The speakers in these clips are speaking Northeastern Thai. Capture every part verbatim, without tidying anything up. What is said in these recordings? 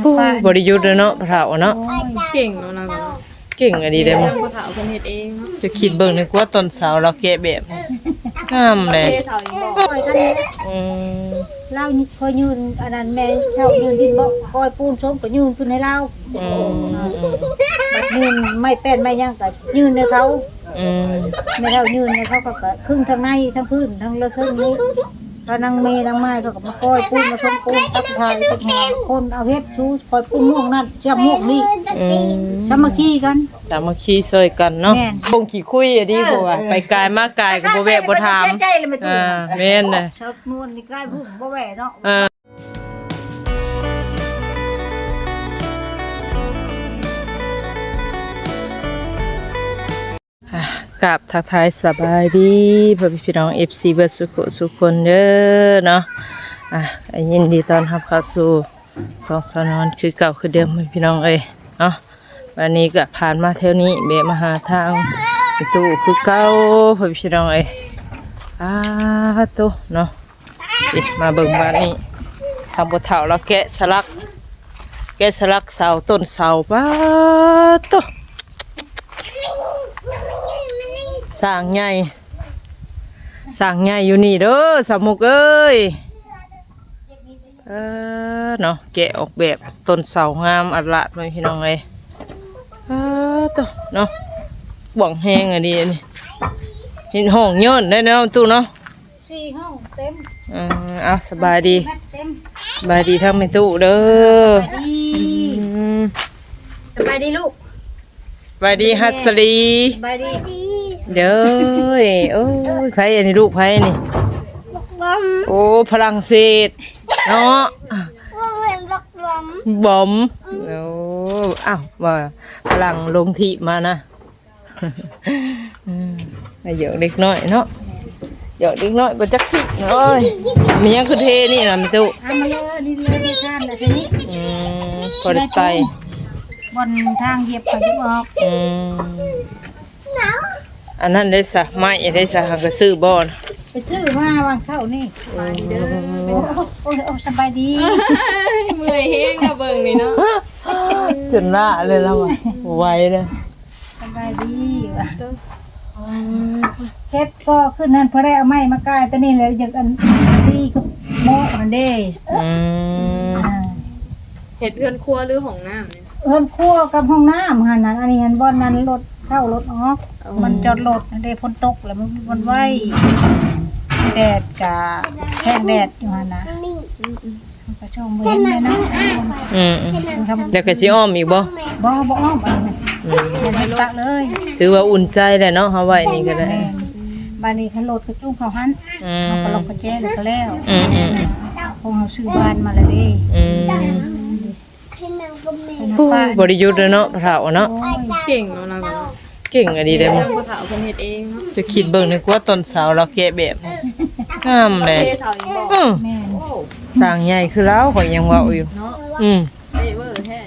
ผู้ ป้า บ่ได้หยุดเลยเนาะ พ่อเฒ่าเนาะ โอ้ย เก่งเนาะ นางเนาะ เก่งอะดีเด้อ เรื่องพ่อเฒ่าเพิ่นเฮ็ดเองเนาะ จะคิดเบิ่งนึกว่าตอนเช้าเราแกะแบบงามเลย เทเสาอีกบ่ อืม ลาวเคยยื่นอันนั้น แม่เฒ่ายื่นดินบ่ ก้อยปูนส้มก็ยื่นขึ้นให้ลาว อืม บัดยื่นไม้แป้นไม้หยังก็ยื่นให้เขา อืม แม่เฒ่ายื่นให้เขาก็ ก็ครึ่งทางในทางพื้นทางละครึ่งนี้ ก็นางเมย์นางไม้เขาก็มาก้อยปูนมาส้มปูนตักทายตักหอมคนเอาเฮ็ดชูก้อยปูนม่วงนั่นเสียบม่วงนี่ อืม สามัคคีกัน สามัคคีช่วยกันเนาะ แม่น คงขี้คุยอะดี เออ เพราะว่า เออ ไปกายมากายก็บ่แวะบ่ถาม เสียใจเลยแม่ตู้ อ่า แม่นนะ ชาวมวลนี่ใกล้ผู้บ่แวะเนาะ เออ อ่ะ กราบทักทายสบายดีพ่อแม่พี่น้อง เอฟซี เบิดสุขสุขคนเด้อเนาะ อ่ะ ยินดีต้อนรับเข้าสู่ช่องสาวนอนคือเก่าคือเดิมพ่อแม่พี่น้องเอ้ยเนาะ วันนี้ก็ผ่านมาแถวนี้แวะมาหาทางตู้คือเก่าพ่อแม่พี่น้องเอ้ย อ้าโตเนาะ นี่มาเบิ่งบ้านนี้ ทางพ่อเฒ่าแล้วแกะสลัก แกะสลักเสาต้นเสา ป๊าดโต สร้างใหญ่ สร้างใหญ่อยู่นี่เด้อ สาวมุกเอ้ย เออ เนาะ แกะออกแบบต้นเสางามอัดลาดไว้พี่น้องเอ้ย เออ โต เนาะ กว้างแฮงอะดีอันนี้ เห็นห้องเยินได้เนาะ ตู้เนาะ สี่ห้องเต็ม เออ เอา สบายดี สี่เมตรเต็ม สบายดีทั้งแม่ตู้เด้อ สบายดี อืม สบายดีลูก สบายดีฮัสลี สบายดี เด้อ โอ้ย ใครอันนี้ลูกใครนี่ บักบอม โอ้ ฝรั่งเศส เนาะ ว่าเป็นบักบอม บอม โอ้ อ้าว ว่าฝรั่งลงที่มานะ อืม หยอกเด็กน้อยเนาะ หยอกเด็กน้อยบ่จักผิด โอ้ย มีหยังคือเทนี่ล่ะแม่ตู้ เอามาเลย นี่เลย นี่ทานแล้วทีนี้ อืม พอได้ไป บ่อนทางเหยียบเขาจะออก อืม อันนั้นได้ซะ ไม้ได้ซะ หาก็ซื้อบ่อน ไปซื้อมาวางเช้านี่ สบายดีเด้อ โอ้ โอ้ โอ้ โอ้ สบายดี เมื่อยแฮงนะเบิ่งนี่เนาะ จนละเลยแล้วอะ ไหวเลย สบายดีว่ะ เฮ็ดก็ขึ้นนั่นพอได้เอาไม้มากายตัวนี้แล้วอยากอันดีก็โมะอันเด้ อืม อ่า เฮ็ดเฮือนครัวหรือห้องน้ำเนี่ย เฮือนครัวกับห้องน้ำหั่นน่ะ อันนี้หั่นบ่อนนั้นรถเข้ารถออก อ๋อ มันจอดรถอันเด้ ฝนตกแล้วมัน มันไหว แดดกะแห้งแดดอยู่หั่นน่ะ อืมอืม มันก็ช่วงเว้นเลยเนาะ อืมอืม แล้วก็สิอ้อมอีกบ่ บ่ บ่อ้อมอันนี้ อืม เดี๋ยวมันปะเลย ถือว่าอุ่นใจแหละเนาะ เฮาไว้นี่ก็ได้ แม่น บ้านนี้คันรถก็จุ่มเข้าหั่น อืม เฮาก็ล็อกกุญแจแล้วก็แล้ว อืมอืมอืม พวกเฮาซื้อบ้านมาแล้วเด้ อืม โอ้ บ่ได้หยุดเลยเนาะ พ่อเฒ่าเนาะ โอ้ย เก่งเนาะนางเนาะ เก่งอะดีเด้อ เรื่องพ่อเฒ่าเพิ่นเฮ็ดเองเนาะ จะคิดเบิ่งนึกว่าตอนเช้าเราแกะแบบงามเลย เทเสาอีกบ่ อืม แม่น โอ้ สร้างใหญ่คือลาว ข้อยยังเว้าอยู่ เนาะ อืม เอ้ยเวอร์แท้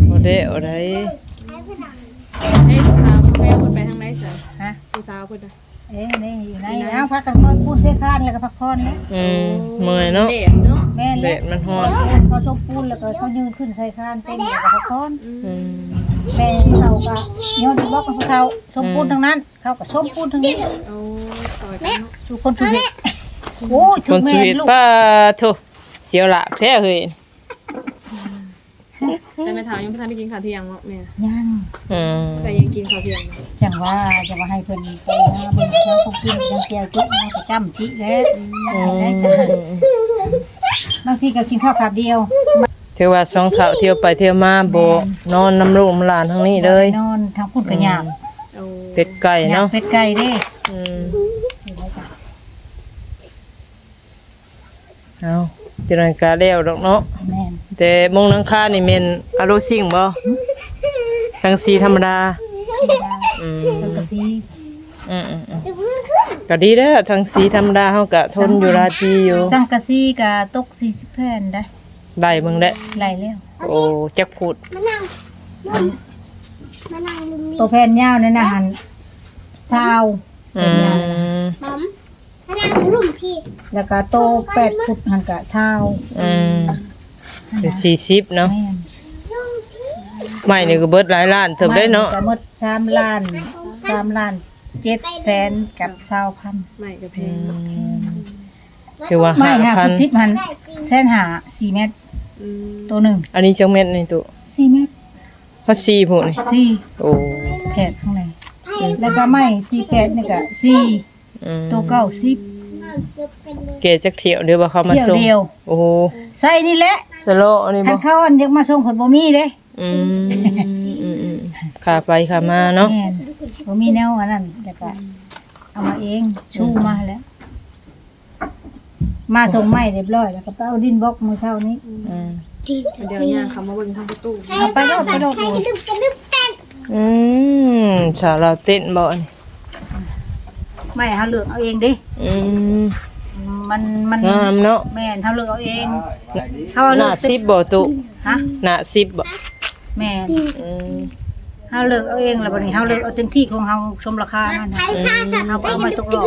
บ่ได้เอาได้ เอ้ยผู้สาวผู้แพ้เพิ่นไปทางใดซะ ฮะ ผู้สาวเพิ่นน่ะ เอ้ยนี่อยู่ใน อยู่ใน เอาพากันคอยปูนเทคานแล้วก็พักผ่อนนะ อืม เมื่อยเนาะ แดดเนาะ แม่น แด แล้ว ดมันฮ้อน เขาชมปูนแล้วก็เขายืนขึ้นใส่คานเต็มแล้วก็พักผ่อน อืม อืม แต่เขาก็ย้อนบอกกับเขาชมปูนทั้งนั้น เขาก็ชมปูนทั้งนี้ โอ้ ต่อยกันเนาะ สู่คนสู่เหตุ โอ้ย คนสู่เหตุ ถึงแม่นลูก ป้าโธ่ เสียวหลาบแท้เฮ้ย แต่แม่เฒ่ายังบ่ทันได้กินข้าวเที่ยงเนาะแม่ ยัง อืม แต่ยังกินข้าวเที่ยงเนาะ จังว่าจะมาให้เพิ่นไปหาเบิ่งเพิ่นเขากินยังเจียวจุมาก็จ้ำจิแล้ว อืม ได้จ้ะ บางทีก็กินข้าวคาบเดียว ถือว่าสองเฒ่าเที่ยวไปเที่ยวมาบ่ แม่น นอนนำลูกนำหลานทางนี้เลย นอนทางพุ้นก็ยาก อืม โอ้ เป็ดไก่เนาะ ยากเป็ดไก่เด้ อืม เอา จังหน่อยก็แล้วดอกเนาะ แม่น แต่มุงหลังคานี่แม่นอะลูซิงบ่ สังกะสีธรรมดา ธรรมดา อืม สังกะสี อืมอืมอืม ก็ดีแล้ว สังกะสีธรรมดาเฮาก็ทนอยู่หลายปีอยู่ สังกะสีก็ตกสี่สิบแผ่นได้ ได้เบิ่งแล้ว ได้แล้ว โอ้ จักฟุต มานั่ง มานั่งลุมนี่ ตัวแผ่นยาวนั่นน่ะหั่น ซาว อืม บอม พลังรุ่นพี่ แล้วก็โตแปดฟุตหั่นกะซาว อืม เป็นสี่สิบเนาะ แม่น ไม้นี่ก็เบิดหลายล้านเติบได้เนาะ ไม้ก็หมดสามล้าน สามล้านเจ็ดแสนกับซาวพัน ไม้ก็แพงเนาะ อืม ถือว่า ไม้ห้า ห้าพัน พันสิบหัน แสนห้า สี่เมตร อืม ตัวหนึ่ง อันนี้จักเมตรนี่ตุ สี่เมตร ฮอดสี่พุ้นนี่ สี่ โอ้ แผดข้างใน แล้วก็ไม้สี่แปดนี่ก็สี่ อืม ตัวเก้าสิบ แก่จักเที่ยวเดียวบ่เขามาส่ง เที่ยวเดียว โอ้โห ใส่นี่แหละ สะเลาะอันนี้บ่ คันเขาอันอยากมาส่งคนบ่มีเด้ อืม อืม อืม ค่าไปค่ามาเนาะ แม่น บ่มีแนวอันนั้น แล้วก็เอามาเอง ชูมาแล้ว มาส่งไม้เรียบร้อย แล้วก็ไปเอาดินบล็อกมื้อเช้านี้ อืม เดี๋ยวย่างเขามาเบิ่งทางประตู เอาไปโลด ไปโลด อืม สาวลาวเต้นบ่นี่ ไม้เฮาเลือกเอาเองเด้ อืม มัน มัน งามเนาะ แม่น เฮาเลือกเอาเอง เขาเอาเลือก หน้าสิบบ่ตุ ฮะ หน้าสิบบ่ แม่น อืม เฮาเลือกเอาเอง แล้วบัดนี้เฮาเลือกเอาเต็มที่ของเฮา สมราคามัน อืม เฮาก็เอามาตกรอบ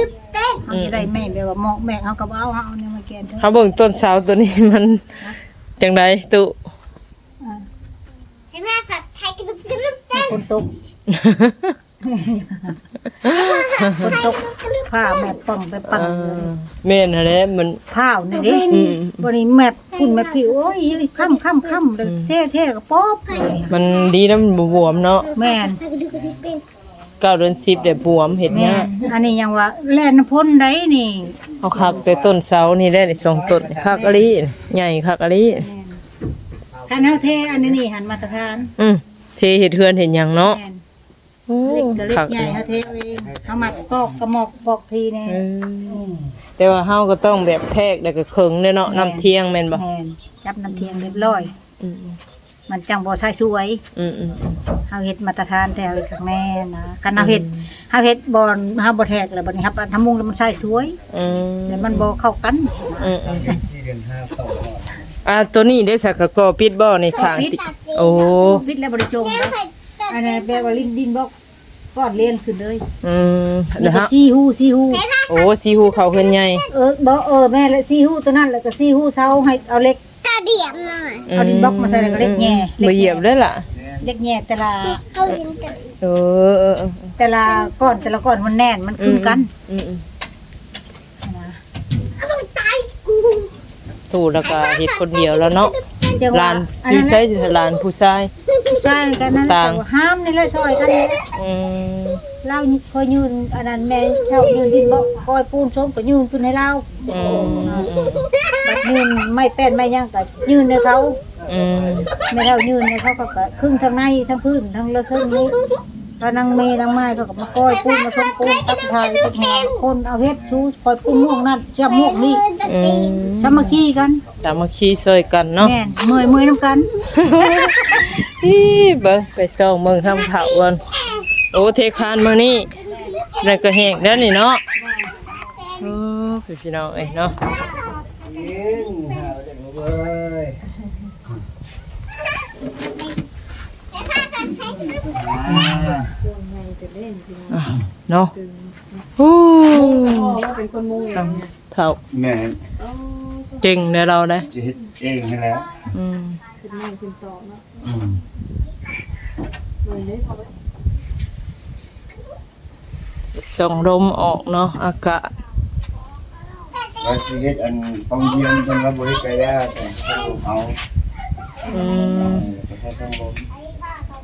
เฮาสิได้ไม้แบบว่าเหมาะแมะ เฮาก็บ่เอา เฮาเอาแนวมาแกนเถอะ เฮาเบิ่งต้นเสาตัวนี้มัน จังใดตุ อ่า เห็นไหม ฝนตก ฝนตก ฟ้าแมบป่องไปป่อง เออ แม่นหั่นแหละ มัน พร้าวนี่เด้ อืม บ่นี่แมบพุ่นแมบพี่ โอ้ย ค่ำ ค่ำ ค่ำเลย อืม เท่ๆ ก็ป๊อบเลย มันดีนะ มันบ่บวมเนาะ แม่น เก้าเดือนสิบเด้บวม เฮ็ดยาก แม่น อันนี้ยังว่าแล่นน้ำพ่นได้นี่ เอาคักแต่ต้นเสานี่ได้นี่ สองต้น คักอีหลี ใหญ่คักอีหลี แม่น คันเฮาเทอันนี้นี่หันมาตรฐาน อืม เทเฮ็ดเฮือนเฮ็ดหยังเนาะ แม่น โอ้ เหล็กกับเหล็ก คัก ใหญ่เฮาเทเอาเอง เฮามัดปอกกระหมอกปอกทีแน่ เออ อืม แต่ว่าเฮาก็ต้องแบบแทกแล้วก็เคิงเด้อเนาะ แม่น น้ำเที่ยงแม่นบ่ แม่น จับน้ำเที่ยงเรียบร้อย อืม มันจังบ่ใส่สวย อืม อืม อืม เฮาเฮ็ดมาตรฐานแต่เฮาเฮ็ดข้างแน่นะ คันเฮาเฮ็ด อืม เฮาเฮ็ดบ่อน เฮาบ่แทกแล้วบัดนี้ครับ ทำมุงแล้วมันใส่สวย อืม แล้วมันบ่เข้ากัน อืม อืม อ่า ตัวนี้ได้สักกะกอปิดบ่ในข้าง ปิด ติ โอ้ ปิดแล้วบ่ได้จงนะ อันนั้นแบบว่าลิ้นดินบอกก่อนเรียนขึ้นเลย อืม นี่ก็สี่ฮู้ สี่ฮู้ โอ้ สี่ฮู้เข้าเฮือนใหญ่ เออ บ่ เออ แม่นแหละ สี่ฮู้ตัวนั้น แล้วก็สี่ฮู้เสาให้เอาเหล็ก ตาเดียมหน่อย เอาดินบล็อกมาใส่แล้วก็เหล็กแหย่ อืม บ่เหยียบเลยล่ะ เหล็กแหย่แต่ละ เอาดินแต่ เออ เออ เออ แต่ละก้อน แต่ละก้อนมันแน่น มันคือกัน อืม อืม อืม นะ เอาตายกู ตู้แล้วก็เฮ็ดคนเดียวแล้วเนาะ เดี๋ยวว่า หลาน อันนั้น ชื่อใช้หลานผู้ชาย ผู้ชายกันนั่นแหละ ต่าง แต่ว่าห้ามนี่แหละ ช่วยกันนี่แหละ อืม ลาวคอยยื่นอันนั้น แม่เฒ่ายื่นดินบอกคอยปูนส้มก็ยื่นขึ้นให้ลาว อืม อืม บัดยื่นไม้แป้นไม้หยังก็ยื่นให้เขา อืม แม่เฒ่ายื่นให้เขาก็ ก็ครึ่งทางใน ทั้งพื้น ทั้งละครึ่งนี้ ก็นางเมย์นางไม้เขาก็มาคอยปูนมาส้มปูน ตักถ่ายตักแหง คนเอาเฮ็ด ชูคอยปูนม่วงนั่น เชื่อมม่วงนี่ อืม สามัคคีกัน สามัคคีช่วยกันเนาะ แม่น เมื่อย เมื่อยนำกัน อี๋ เบิ่ง ไปส่องเบิ่งทางเฒ่าก่อน โอ้ เทคานมื้อนี้ นั่นก็แห้งแล้วนี่เนาะ โอ้ พี่น้องเอ้ยเนาะ เย็นหาเด็กเว้ย อ่า เนาะ ฮู้ ต้องเฒ่า แม่น เก่งเด้อเราเด้อ จะเฮ็ดเองให้แล้ว อืม อืม ส่งลมออกเนาะ อากาศ ว่าสิเฮ็ดอันปองเยี่ยมเพิ่นว่าบ่เฮ็ดกะยา แต่เอา อืม เออ ก็ใช้ช่องลม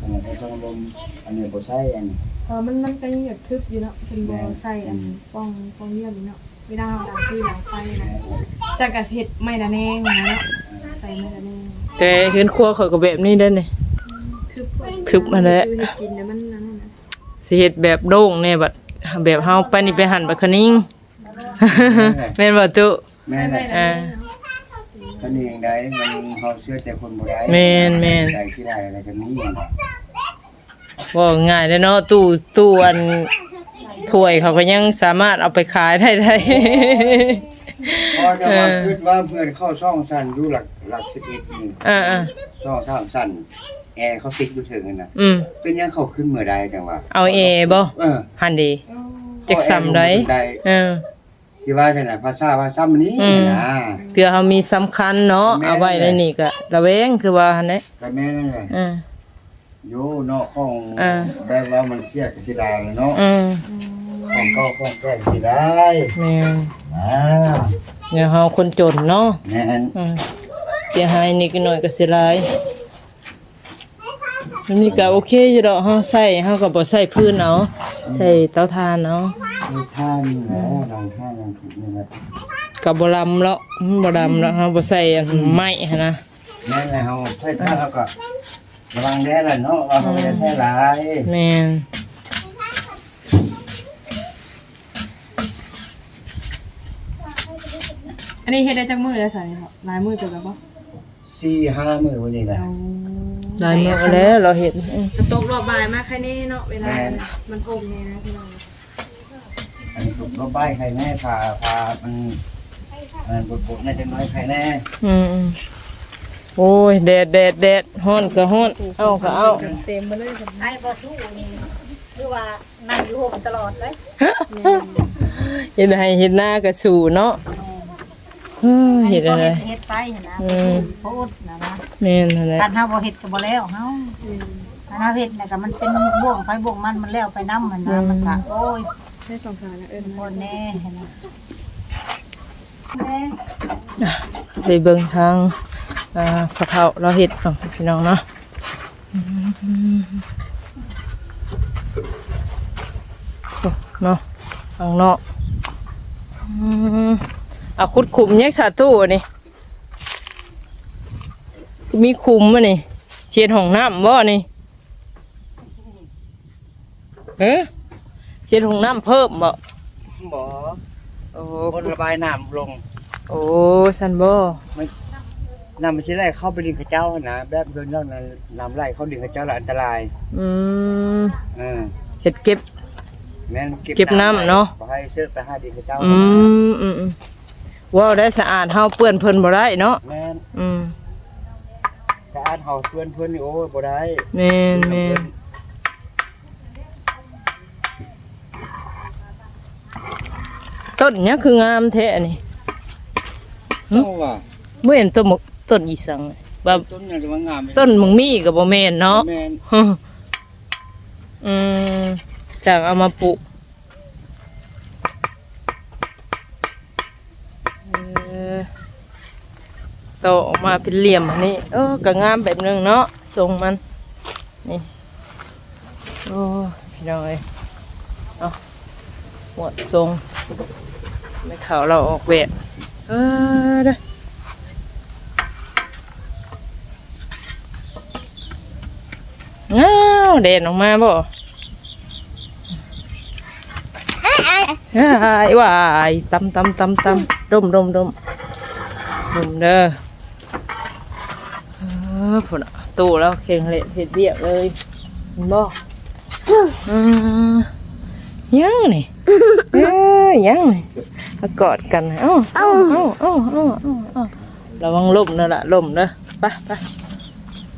อันนี้ก็ช่องลม อันนี้บ่ใช้อัน เออ มัน มันก็ยังอยากทึบอยู่เนาะ เพิ่นบ่ใส่อัน แม่น ปอง ปองเยี่ยมนี่เนาะ เวลาเฮาดังฟืนดังไฟนะ จั่งก็สิเฮ็ดไม้ระแนงนะเนาะ ใส่ไม้ระแนง แต่เฮือนครัวข้อยก็แบบนี้เด้อนี่ ทึบ ทึบมาแล้ว คือเฮ็ดกินแล้วมันอันนั้นนะ สิเฮ็ดแบบโล่งแน่บัด แบบเฮาไปนี่ไปหั่นบักขะนิง แม่นบ่ตุ แม่นแหละ อ่า ขะนิงได้ มันเฮาเชื่อใจคนบ่ได้ แม่น แม่น ใจขี้ร้ายอะไรกันนี่ เว้าง่ายเด้อเนาะ ตู้ ตู้อันถ้วยเขาก็ยังสามารถเอาไปขายได้ ได้ พอจะว่า เออ คิดว่าเพื่อนเข้าช่องสั้นอยู่หลัก หลักสิบเอ็ดนี่ อ่าๆ ช่องสามสั้น แอร์เขาติดอยู่เทิงนั่นน่ะ อืม เป็นหยังเขาขึ้นเมื่อใดจังหวะ เอาแอร์บ่ เออ หั่นเด้ จักส่ำใด แอร์ลงเทิงใด เออ ที่ว่าใช่ไหม ภาษา ภาษามันนี่ อืม นะ เทื่อเฮามีสำคัญเนาะ แม่น เอาไว้ในนี่ก็ระแวง คือว่าหั่นแหละ ก็แม่นนั่นแหละ อืม อยู่นอกของ อ่า แบบว่ามันเสียก็เสียดายเลยเนาะ อืม ของเก่าของแก่ก็เสียดาย แม่น อ่า เดี๋ยวเฮาคนจนเนาะ แม่น อืม เสียหายนิดหน่อยก็เสียหลาย อันนี้ก็โอเคอยู่ดอก เฮาใส่ เฮาก็บ่ใส่ฟืนเอา ใส่เตาถ่านเอา มีถ่านอยู่แล้ว หลังถ่านหลังถูกนี่แหละ ก็บ่ลำแล้ว มันบ่ลำแล้ว เฮาบ่ใส่อันไม้หั้นนะ แม่นแล้ว เฮาใส่ถ่าน เฮาก็ระวังแดดแหละเนาะ ว่าเฮาบ่ได้ใส่หลาย แม่น อันนี้เฮ็ดได้จักมื้อแล้วซะนี่เนาะ หลายมื้อเติบแล้วบ่ สี่ห้ามื้อวันนี้แหละ โอ้ หลายมื้อแล้วเราเฮ็ด อืม ตกรอบบ่ายมาใครแน่เนาะ เวลา แม่น มันโฮมแน่นะพี่น้อง อันนี้ตกรอบบ่ายใครแน่ พา พามัน มันบดๆแน่จังน้อยใครแน่ อืม อืม โอ้ย แดด แดด แดด ฮ้อนก็ฮ้อน เอาก็เอา เต็มมาเลย ไอ้บ่สู้นี่ คือว่านั่งอยู่โฮมตลอดเลย เฮ็ดไฮ่เฮ็ดนาก็สู้เนาะ เออ เฮ็ดอะไร เฮ็ดไปหั่นนะ อืม บ่อดนะนะ แม่นหั่นแหละ คันเฮาบ่เฮ็ดก็บ่แล้วเฮา อืม คันเฮาเฮ็ดน่ะก็มันเป็นบ่วงไผบ่วงมัน มันแล้วไปนำหั่นนะ อืม มันก็ โอ้ย ได้สองขานะ เอิ้น บ่แน่หั่นนะ ไปเบิ่งทาง อ่า พ่อเฒ่าเราเฮ็ดเนาะพี่น้องเนาะ อืม เนาะ ข้างนอก อืม เอาขุดขุมยังสาตู้นี่ มีขุมบ่นี่ เฮ็ดห้องน้ำบ่นี่ เอ๊ะ เฮ็ดห้องน้ำเพิ่มบ่ บ่ โอ้ บ่ระบายน้ำลง โอ้ ซั่นบ่ มัน น้ำมันสิไหลเข้าไปดินเขาเจ้าหั่นนะ แบบเดินนอกนั้นน้ำไหลเข้าดินเขาเจ้าแล้วอันตราย อืม เออ เฮ็ดเก็บ แม่น เก็บ เก็บน้ำ น้ำเนาะ บ่ให้เสิร์ฟไปหาดินเขาเจ้า อืม อืม อืม เว้าได้สะอาด เฮาเปื้อนเพิ่นบ่ได้เนาะ แม่น อืม สะอาดเฮาเปื้อนเพิ่นนี่ โอ้ย บ่ได้ แม่น แม่น ต้นหยังคืองามแท้อันนี้ หึ เจ้าว่า บ่เห็นต้นหมาก ต้นอีสัง ว่า ต้นหยังจะว่างาม ต้นหมากมีก็บ่แม่นเนาะ บ่แม่น อืม จากเอามาปลูก เออ ต่อออกมาเป็นเหลี่ยมอันนี้ เออ ก็งามแบบหนึ่งเนาะ ทรงมัน นี่ โอ้ พี่น้องเอ้ย เอา หมวดทรง แม่เฒ่าเราออกแบบ เออ เด้อ อ้าว แดดออกมาบ่ อ้าย ว้าย ตำ ตำ ตำ ตำ ดม ดม ดม ดมเด้อ เออ พุ่นน่ะ ตู้แล้วเข่งเละเฮ็ดเวียกเลย เห็นบ่ อืม ยังนี่ เอ้ย ยังนี่ มากอดกัน เอ้า เอ้า เอ้า ระวังล้มเด้อล่ะ ล้มเด้อ ไป ไป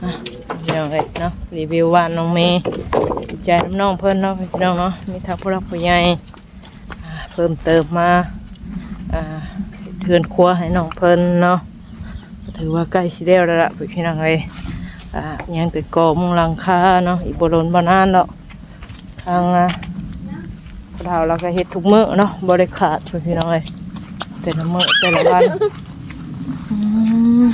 อ่ะ พี่น้องเอ้ยเนาะ รีวิวบ้านน้องเมย์ ดีใจนำน้องเพิ่นเนาะ พี่น้องเนาะ มีทั้งผู้หลักผู้ใหญ่ อ่า เพิ่มเติมมา อ่า เฮือนครัวให้น้องเพิ่นเนาะ ถือว่าใกล้สิแล้วแล้วล่ะ พี่น้องเอ้ย อ่า ยังแต่ก่อมุงหลังคาเนาะ อีกบ่โดนบ่นานดอก ทาง อ่า พวกเรา เราก็เฮ็ดทุกมื้อเนาะ บ่ได้ขาด พี่น้องเอ้ย แต่ละมื้อแต่ละวัน อืม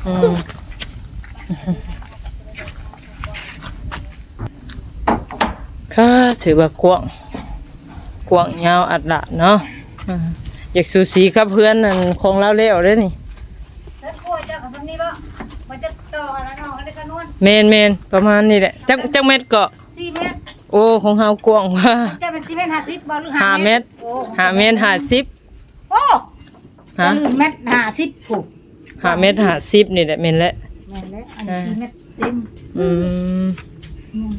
อืม ก็ถือว่ากว้าง กว้างยาวอัดละเนาะ อ่า อยากสูสีกับเฮือนนั่นของเราแล้วเด้อนี่ แล้วครัวเจ้าก็ส่ำนี้บ่ มันจะต่อกันแล้วเนาะ อันนี้ก็นวล แม่นๆ ประมาณนี้แหละ จัก จักเมตรเกาะ สี่เมตร โอ้ ของเฮากว้างกว่า เจ้าเป็นสี่เมตรห้าสิบบ่ หรือห้าเมตร ห้าเมตร โอ้ ห้าเมตรห้าสิบ โอ้ ฮะ ก็ลืมเมตรห้าสิบพุ้น ห้าเมตรห้าสิบนี่แหละ แม่นแล้ว แม่นแล้ว อันนี้ อ่า สี่เมตรเต็ม อืม อืม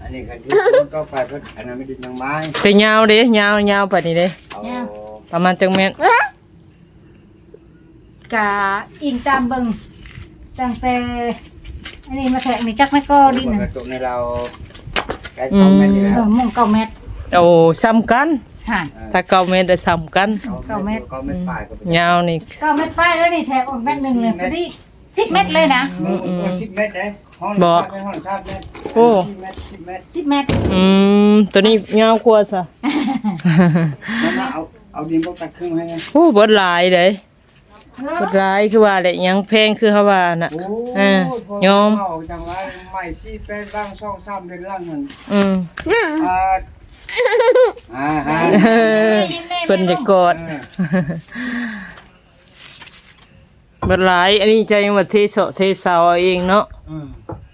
อันนี้ก็ที่ต้นก็ไปเพิ่น อันนั้นไม่ได้ยังไม้ แต่ยาวเด้ ยาว ยาวปานนี้เด้ เอา ยาว ประมาณจักเมตร กะอิงตามเบิ่งตั้งแต่อันนี้มาแทกนี่จักแม่นก็ดิน มันกระตุกในเรา ใกล้เก้าเมตรนี่แหละ เออมุ่งเก้าเมตร โอ้ ซ้ำกัน ค่ะ เออ ถ้าเก้าเมตรได้ซ้ำกัน เก้าเมตร เก้าเมตรปลายก็เป็น ยาวนี่ เก้าเมตรปลายแล้วนี่แทกออกเมตรหนึ่งเลย พอดี สิบเมตรเลยนะ อืม อืม โอ้ สิบเมตรเด้ ห้อง บ่ น้ำห้องน้ำเนี่ย โอ้ สิบเมตร สิบเมตร สิบเมตร อืม ตัวนี้ยาวกว่าซะ นั่นนะ เอา เอาดินพวกตัดครึ่งให้ไง โอ้ เบิดหลายเด้ เออ เบิดหลายคือว่าแหละ ยังแพงคือเฮาว่าน่ะ โอ้ เออ พอยอม เอาจังว่าใหม่สี่แปดล่าง สองสามเดือนล่างนั่น อืม อ่า อ่าฮะ เพิ่นจะกอด เออ เบิดหลาย อันนี้เจ้ายังว่าเทเสาะเทเสาเอาเองเนาะ อืม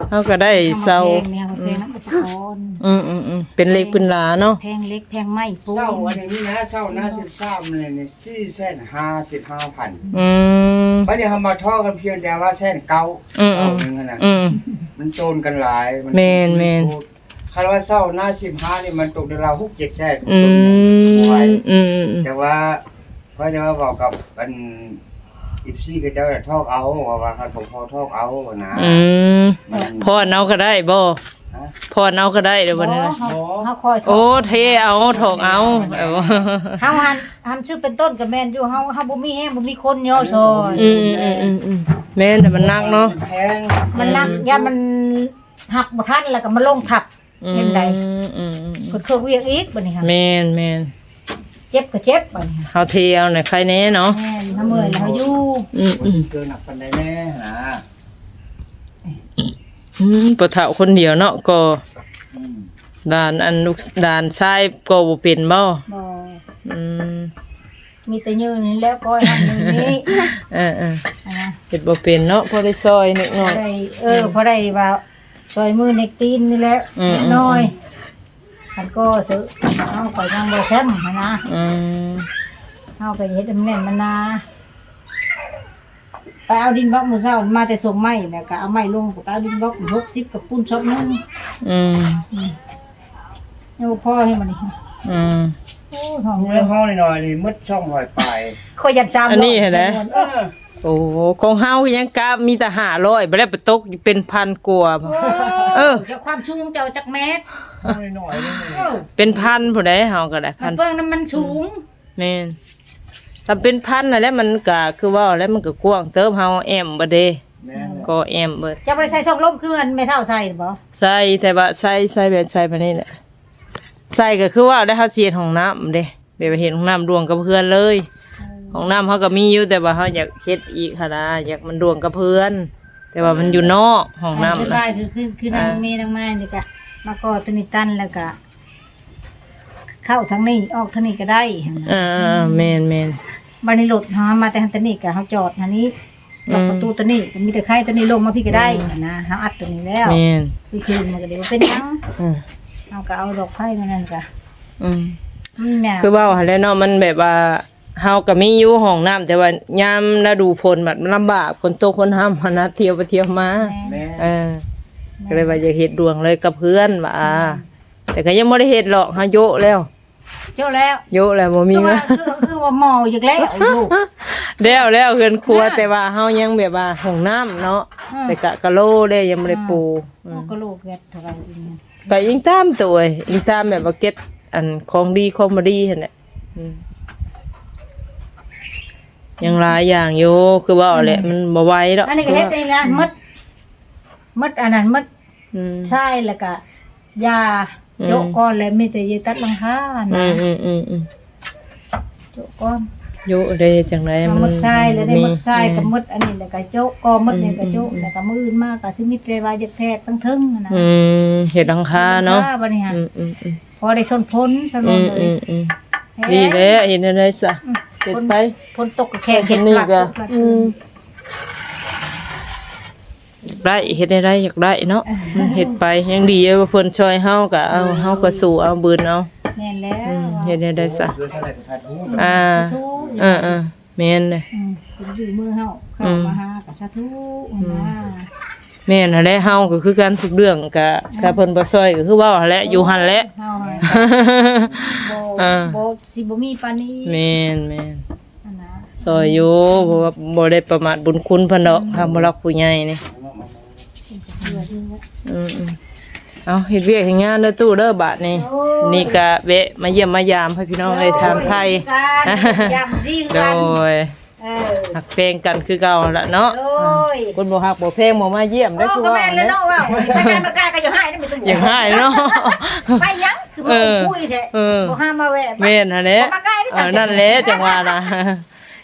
เฮาก็ได้เสา แพงเนี่ย แพงน้ำอุปกรณ์ อืม อืม อืม เป็นเหล็กเป็นหลาเนาะ แพงเหล็ก แพงไม้ปูน เสาอันนี้นะ เสาหน้าสิบสามเลยเนี่ย สี่แสนห้าสิบห้าพัน อืม บัดนี้เฮามาท่อกันเพียงแต่ว่าแสนเก้า อืม อืม เสาหนึ่งอะนะ อืม มันโจรกันหลาย มัน แม่น แม่น โคตร คันว่าเสาหน้าสิบห้านี่มันตกเดือนละหกเจ็ดแสน อืม ตกเดือนละ อืม อืม อืม แต่ว่า เพราะจะมาบอกกับอัน เอฟซี ก็เจ้าน่ะทอกเอา ว่า ว่าคันบ่พอทอกเอานะ อืม มัน ผ่อนเอาก็ได้บ่ ฮะ ผ่อนเอาก็ได้เด้อบัดนี้นะ บ่ เฮา เฮาคอยทอก โอ้ เทเอา ทอกเอา เออ เฮาหัน หันซื้อเป็นต้นก็แม่นอยู่ เฮา เฮาบ่มีแฮง บ่มีคนย่อซอย อืม อืม อืม อืม แม่น แต่มันหนักเนาะ แพง มันหนัก อืม ย่านมันหักบ่ทันแล้วก็มาลงทับ อืม เห็นใด อืม อืม อืม เพิ่นเครื่องเวียกอีกบัดนี้ค่ะ แม่น แม่น เจ็บก็เจ็บบัดนี้ เฮาเทเอาหน่อยใครแน่เนาะ แม่น เฮาเมื่อยแล้วเฮาอยู่ อืม อืม เกินหนักปานใดแน่นะ อืม ปะเฒ่าคนเดียวเนาะ ก็ อืม หลานอันลูก หลานชายก็บ่เป็นบ่ บ่ อืม มีแต่ยืนนี่แหล้ว ก็ให้ยืนนี่ เออ เออ อันนะ เฮ็ดบ่เป็นเนาะ พอได้ซอยนิดหน่อย พอได้ เออ พอได้ว่า ซอยมือเน็กตีนนี่แหละ อืม นิดหน่อย อืม อืม คันก็ซื้อ เฮาก็ยังบ่แซ่บหั้นนะ อืม เฮาก็เฮ็ดให้มันแน่นมันหนา ไปเอาดินบล็อกมื้อเช้ามาแต่ส่งไม้ แล้วก็เอาไม้ลง ก็ไปเอาดินบล็อกหกสิบกับปูนซอกหนึ่ง อืม อืม ยังบ่พอให้มันนี่ อืม โอ้ ท้อง ในห้องน้อยๆนี่หมดสองร้อยปลาย ข้อยยันสามร้อย อันนี้หั้นนะ เออ โอ้ ของเฮายังกะมีแต่ห้าร้อย บ่ได้ไปตกเป็นพันกว่า โอ้ เออ เจ้าความสูงเจ้าจักเมตร ห้องน้อยๆนี่ เออ เป็นพันผู้ใดเฮาก็ได้ พัน เบิ่งนั้นมันสูง แม่น ถ้าเป็นพันนั่นแหละ มันก็คือว่าแล้วมันก็กว้างเติบ เฮาแอมบ่เด้ แม่น ก็แอมเบิด เจ้าบ่ได้ใส่ช่องลมคืออันแม่เฒ่าใส่บ่ ใส่ แต่ว่าใส่ ใส่แบบใส่แบบนี้แหละ ใส่ก็คือว่าแล้วเฮาสิเฮ็ดห้องน้ำเด้ แบบว่าเฮ็ดห้องน้ำรวมกับเฮือนเลย เออ ห้องน้ำเฮาก็มีอยู่ แต่ว่าเฮาอยากเฮ็ดอีกหั้นนะ อยากมันรวมกับเฮือน แต่ว่ามันอยู่นอกห้องน้ำ อันสุดท้าย นะ คือ คือ คือนาง อ่า เมย์นางไม้นี่ก็มาก่อตัวนี้ตันแล้วก็ เข้าทางนี้ออกทางนี้ก็ได้หั้นนะ อ่าๆๆ แม่นๆ บัดนี้รถเฮามาแต่ทางนี้ก็เฮาจอดทางนี้ อืม ล็อกประตูตัวนี้ก็มีแต่ไขตัวนี้ลงมาพี้ก็ได้ อืม หั้นนะ เฮาอัดตัวนี้แล้ว แม่น คือคืนมันก็เลยว่าเป็นหยัง อืม เฮาก็เอาดอกไผ่มานั่นก็ อืม มันแม่น คือเว้าหั้นแหละเนาะ มันแบบว่า เฮาก็มีอยู่ห้องน้ำ แต่ว่ายามฤดูฝนบัดมันลำบาก ฝนตกฝนห้ำหั้นนะ เที่ยวไปเที่ยวมา แม่น แม่น เออ แม่น ก็เลยว่าอยากเฮ็ดรวมเลยกับเฮือนว่า อืม แต่ก็ยังบ่ได้เฮ็ดหรอก เฮาโยะแล้ว โยะแล้ว โยะแล้ว บ่มี คือว่า เงิน คือ คือว่าหม้ออีกแล้วลูก แล้ว แล้วเฮือนครัว นะ แต่ว่าเฮายังแบบว่าห้องน้ำเนาะ อืม แต่กะกะโหลเด้ ยังบ่ได้ปู อืม โอ้ กะโหลแก๊สเท่าไหร่อีกเนี่ย ก็อิงตามตัวเอง อิงตามแบบว่าเก็บอันของดีของบ่ดีหั่นแหละ อืม ยังหลายอย่างอยู่ คือว่าแหละ อืม มันบ่ไหวดอก อันนี้ก็เฮ็ดได้งานหมด หมดอันนั้นหมด อืม ทรายแล้วก็หญ้า อืม โยะก่อนแล้วมีแต่จะตัดหลังคานะ อืม อืม อืม อืม โยะก่อน โยะได้จังได๋ เอาหมด มัน ทรายแล้วได้ มี หมดทราย อืม ก็หมดอันนี้แล้วก็โยะก่อหมดนี่ก็โยะ อืม อืม แล้วก็มื้ออื่นมาก็สิมีแต่ว่าจะแทกตั้งเทิงหั้นนะ อืม เฮ็ดหลังคาเนาะ หลังคาบัดนี้หั้น อืม อืม อืม พอได้ซ่อนฝนซ่อน อืม เลย อืม อืม แฮง ดีแล้ว เฮ็ดแนวใด๋ซะ อืม เฮ็ดไป ฝน ฝนตกก็แค่เฮ็ด นี่ หลัก ก็ ตกหลัก อืม ได้ เฮ็ดได้ ได้ อยากได้เนาะ เออ อืม เฮ็ดไป ยังดีว่าเพิ่นช่วยเฮาก็เอา เออ เฮาก็สู้เอา บืนเอา แม่นแล้ว อืม เฮ็ดได้ ได้ซะ โอ้ คือเท่าไหร่ก็สาธุ อ่า สาธุ เออ เออ แม่นเลย อืม อยู่มือเฮา เข้า อืม มาหาก็สาธุ อืม นะ แม่นหั่นแหละ เฮาก็คือกันทุกเรื่อง ก็ อืม ถ้าเพิ่นบ่ช่วยก็คือเว้าหั่นแหละ อยู่หั่นแหละ เฮาหั่น บ่ อ่า บ่ สิบ่มีปานนี้ แม่น แม่น หั่นนะ ซอยอยู่ บ่ว่าบ่ได้ประมาทบุญคุณเพิ่นดอก ทางผู้หลักผู้ใหญ่นี่ อืมๆ เอาเฮ็ดเวียกเฮ็ดงานเด้อตู้เด้อบาดนี้ นี่กะแวะมาเยี่ยมมายามให้พี่น้องเอ้ย ถามไทย ยามดี โด กัน ย เออ ฮักแพงกันคือเก่าหั่นละเนาะ โดย คนบ่ฮักบ่แพงบ่มาเยี่ยมได้ โอ้ คือ ก็แม่นแล้วเนาะ ว่า ว่า ไปไกลมาไกลก็อย่าให้นะ ไม่ต้อง อย่าให้เนาะ ไปยังคือ เออ บ่คุยแท้ เออ บ่ห้ามมาแวะ แม่นหั่นแหละ บ่มาไกลนี่ เออ นั่นแหละจังหวะนะ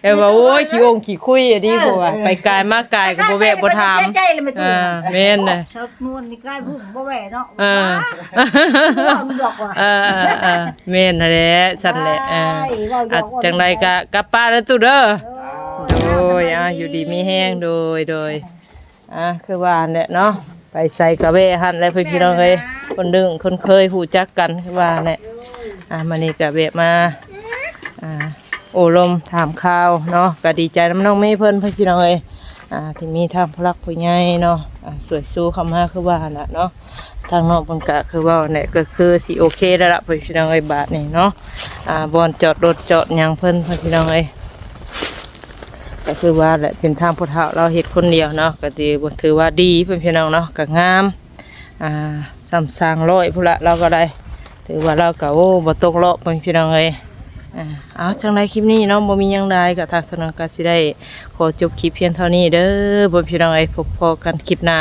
เออ ว่า โอ้ย ขี้องขี้คุยอะดิ เออ เพราะว่า เออ ไปไกลมาไกลก็บ่แวะบ่ถาม ไปไกลก็เสียใจเลย ไม่ต้อง อ่า แม่นน่ะ ชอบม่วนนี่ไกลผู้บ่แวะเนาะ เออ ว่ามันดอกว่ะ เออ เออ เออ แม่นหั่นแหละ ซั่นแหละ เออ อ้าย เว้าหยอก อ่ะ จังใดก็กลับป้านแล้วตู้เด้อ เออ โดย อ่ะ อยู่ดีมีแฮง โดย โดย อ่ะ คือว่าหั่นแหละเนาะ ไปไสก็แวะหั่นแหละ พี่น้องเอ้ย คนเดิมคนเคยฮู้จักกัน คือว่าหั่นแหละ อ่ะ มื้อนี้ก็แวะมา อ่า โอ้ลมถามข่าวเนาะ ก็ดีใจนำน้องเมย์เพิ่น พี่น้องเอ้ย อ่า ที่มีทางผู้หลักผู้ใหญ่เนาะ อ่า ช่วยสู้เข้ามา คือว่าหั่นน่ะเนาะ ทางน้องเพิ่นก็คือว่าหั่นแหละ ก็คือสิโอเคแล้วล่ะ พี่น้องเอ้ย บาดนี้เนาะ อ่า บ่อนจอดรถจอดหยังเพิ่น พี่น้องเอ้ย ก็คือว่าแหละ เป็นทางผู้เฒ่าเราเฮ็ดคนเดียวเนาะ ก็ถือ ถือว่าดีเพิ่น พี่น้องเนาะ ก็งาม อ่า ส่ำสางร้อยพุ้นละ เราก็ได้ ถือว่าเราก็ โอ้ บ่ตกเลาะเพิ่น พี่น้องเอ้ย อ่า เอา จังใดคลิปนี้เนาะ บ่มีหยังหลาย ก็ทางสาวน้อยก็สิได้ขอจบคลิปเพียงเท่านี้เด้อ เพิ่น พี่น้องเอ้ย พบพ้อกันคลิปหน้า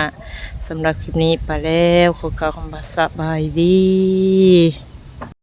สำหรับคลิปนี้ไปแล้ว ขอกล่าวคำว่าสบายดี